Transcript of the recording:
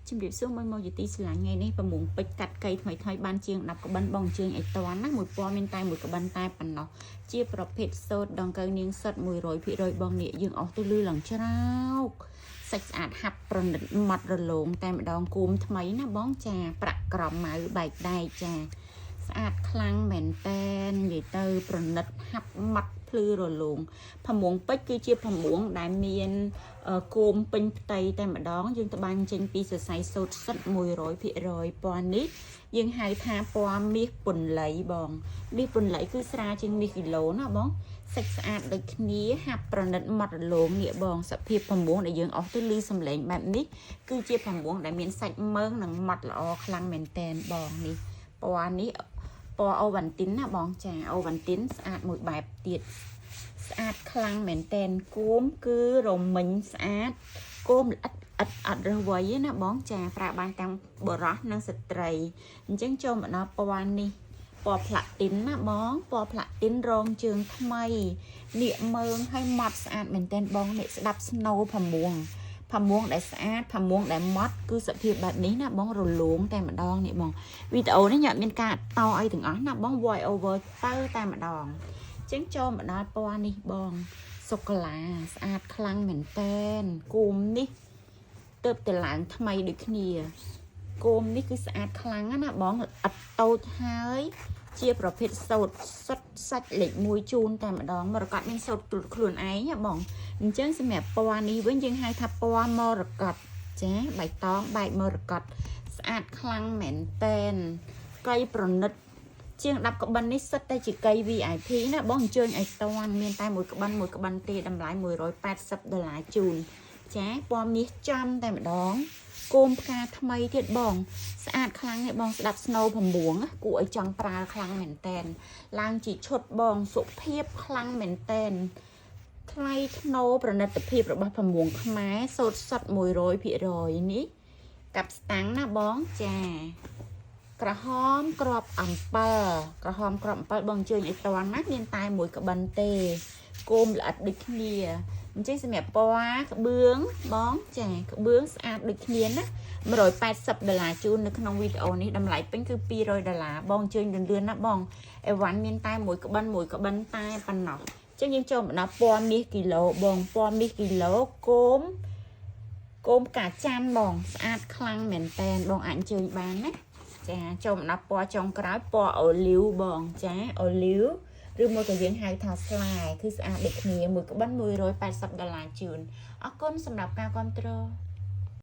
ជំរាបសួរមួយមកជាទីស្រឡាញ់ថ្ងៃនេះប្រមងពេជ្រកាត់កៃថ្មីថ្មីបានជាង10ក្បិនបងជើងឲ្យតន់ណាមួយពណ៌មានតែមួយក្បិនតែប៉ុណ្ណោះជាប្រភេទសូត្រដង្កូវនាងសុត100%បងនេះយើងអស់ទៅលឺឡើងច្រោកសាច់ស្អាតហាប់ប្រណិតម៉ត់រលោងតែម្ដងគោមថ្មីណាបងចាប្រាក់ក្រមម៉ៅបែកដែកចាស្អាតខ្លាំងមែនតែននិយាយទៅប្រណិតហាប់ម៉ត់ភ្លឺរលោងផមួងពេជ្រគឺជាផមួងដែលមានគោមពេញផ្ទៃតែម្ដងយើងត្បាញចេញពីសរសៃសូត្រសុទ្ធ100%ពណ៌នេះយើងហៅថាពណ៌មាសពន្លៃបងមាសពន្លៃគឺស្រាលជាងមាសគីឡូណាបងសាច់ស្អាតដូចគ្នាហាប់ប្រណិតម៉ត់រលោងនេះបងសភាពផមួងដែលយើងអស់ទៅលឺសំឡេងបែបនេះគឺជាផមួងដែលមានសាច់មើងនិងម៉ត់ល្អខ្លាំងមែនតែនបងនេះពណ៌នេះពណ៌អូវ៉ាន់ទីនណាបងចាអូវ៉ាន់ទីនស្អាតមួយបែបទៀត ស្អាតខ្លាំងមែនតែនគោមគឺរមិញស្អាតគោមល្អិតអិតអត់រើសវ័យទេណាបងចាប្រើបានទាំងបុរសនិងស្ត្រីអញ្ចឹងចូលមកដល់ពណ៌នេះពណ៌ផ្លាទីនណាបងពណ៌ផ្លាទីនរងជើងថ្មីនាកមើងឲ្យម៉ត់ស្អាតមែនតែនបងនេះស្ដាប់ស្នូផមួងផមួងដែលស្អាតផមួងដែលម៉ត់គឺសភាពបែបនេះណាបងរលោងតែម្ដងនេះបងវីដេអូនេះញ៉ាំមានការតអីទាំងអស់ណាបង voice over ទៅតែម្ដង ចឹងចូលមកដល់ពណ៌នេះបងសូកូឡាស្អាតខ្លាំងមែនតែនគោមនេះទៅតែឡើងថ្មីដូចគ្នាគោមនេះគឺស្អាតខ្លាំងណាស់បងអត់តូចហើយ ជាប្រភេទសូត្រសុទ្ធសាច់លេខ1ជូនតែម្ដងមរកតមានសូត្រខ្លួនឯងណាបងអញ្ចឹងសម្រាប់ពណ៌នេះវិញយើងហៅថាពណ៌មរកតចាបៃតងបែកមរកតស្អាតខ្លាំងមែនតែនកៃប្រណិត ជាង10ក្បិននេះសិតតែជាកី VIP ណាបងអញ្ជើញឲ្យតន់មានតែមួយក្បិនមួយក្បិនទេតម្លៃ180ដុល្លារជូនចាពណ៌មាសចំតែម្ដងគោមផ្កាថ្មីទៀតបង ស្អាតខ្លាំងទេបងស្ដាប់ snow 9គួរឲ្យចង់ប្រើខ្លាំងមែនតែនឡើងជាឈុតបងសុភាពខ្លាំងមែនតែនថ្លៃធ្នូប្រណិតភាពរបស់ប្រមួងខ្មែរសូត្រសុទ្ធ100%នេះកាប់ស្តាំងណាបងចា ក្រហមក្របអំពិលក្រហមក្របអំពិលបងអញ្ជើញឲ្យតន់ណាមានតែមួយក្បិនទេគោមល្អិតដូចគ្នាអញ្ចឹងសម្រាប់ពណ៌ក្បឿងបងចាក្បឿងស្អាតដូចគ្នាណា180ដុល្លារជូននៅក្នុងវីដេអូនេះតម្លៃពេញគឺ200ដុល្លារបងអញ្ជើញលឿនៗណាបងអីវ៉ាន់មានតែមួយក្បិនមួយក្បិនតែប៉ុណ្ណោះអញ្ចឹងយើងចូលមកដល់ពណ៌មាសគីឡូបងពណ៌មាសគីឡូគោមគោមកាចាន់បងស្អាតខ្លាំងមែនតែនបងអាចអញ្ជើញបានណា ចាចូលមកដល់ពណ៌ចុងក្រោយពណ៌អូលីវបងចាអូលីវឬមួយក៏យើងហៅថាស្លែគឺស្អាតដូចគ្នាមួយក្បិន180ដុល្លារជូនអរគុណសម្រាប់ការគ្រប់គ្រង។